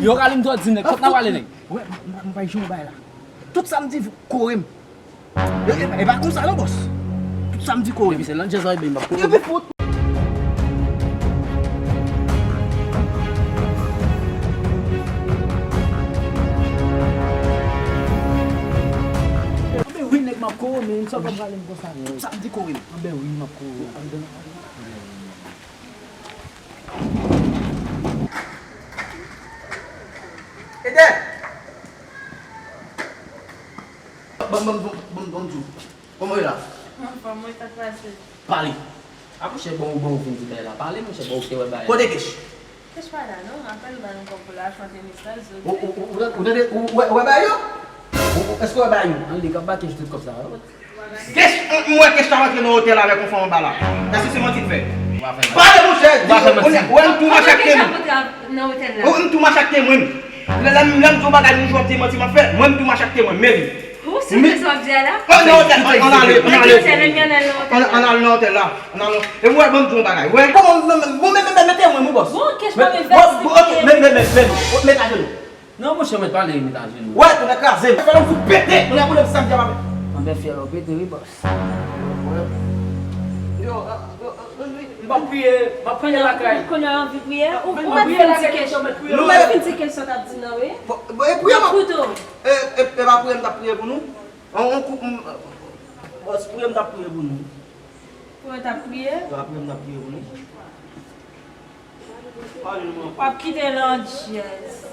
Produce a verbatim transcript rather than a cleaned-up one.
Yo, Kalim, to di nèg, kot n ap pale, nèg? Wè, m pa jwe yon bagay la. Tout sa m di, kore m. E, e, e pa konsa non, bòs. Tout sa m di, kore m. Epi se landjè sa, epi m ap kore. Epi fout. Anben wi, nèg, m ap kore w, men sa w pa prale m konsa, nèg. Tout sa m di, kore m. Anben wi, m ap kore w. Ede! Ban, ban, ban, ban, ban m di w. Kòman w ye la? Anfòm, mwen, sa k pase? Pale. A, monchè, bon, bon, ou fin di bagay la. Pale, monchè, bon, ou te wè bagay la. Kote Kech? Kech pa la, non. Apèl m ba l ankò pou l al chante mesaj, zòt. Ou, ou, ou, ou tande, ou wè, ou wè bagay yo? Ou, ou, èske w wè bagay yo? An li k ap ba Kech tout kòb sa yo. Kech, m, m wè Kech t ap antre nan otèl avèk yon fanm anba la. Èske se manti l fè? Pale, monchè, di, ou, ou, ou wè m tou mache ak temwen. Ou, m tou mache ak temwen. Lè, lè, lè m di yon bagay, nou jwe ap di manti m ap fè. Mwen, m tou mache ak temwen, men li. Ou sou sa w ap di a la? Ann nan otèl, ann, ann ale, ann ale. Ann, ann ale nan otèl la. Ann ale. E mwen, ban m di yon bagay, wè. Kòman, men, men, bon, men, men, men, men temwen, mon bòs. Bon, Kech pa men vès. Bon, bon, ok, men, men, men, men, met ajenou. Non, monchè, mèt pale, met ajenou. Wè, tonnè kraze m. Fè lòm fout pete. Tonnè boule m, sa m di a pa. Anben, fè lòm pete, wi, bòs. Yo, a, a, a, a, wi. M ap priye, m ap priye lakay. Kounye a w anvi priye? Ou, ou mèt fin di Kech. Ou mèt fin di Kech sa w t ap di nan, wi. Bon, bon, e priye m ap koute w. E, e, e pa priye m t ap priye pou nou? On, on kou, m, bòs, priye m t ap priye pou nou. Priye w t ap priye? Wi, priye m t ap priye pou nou. W ap kite landjèz.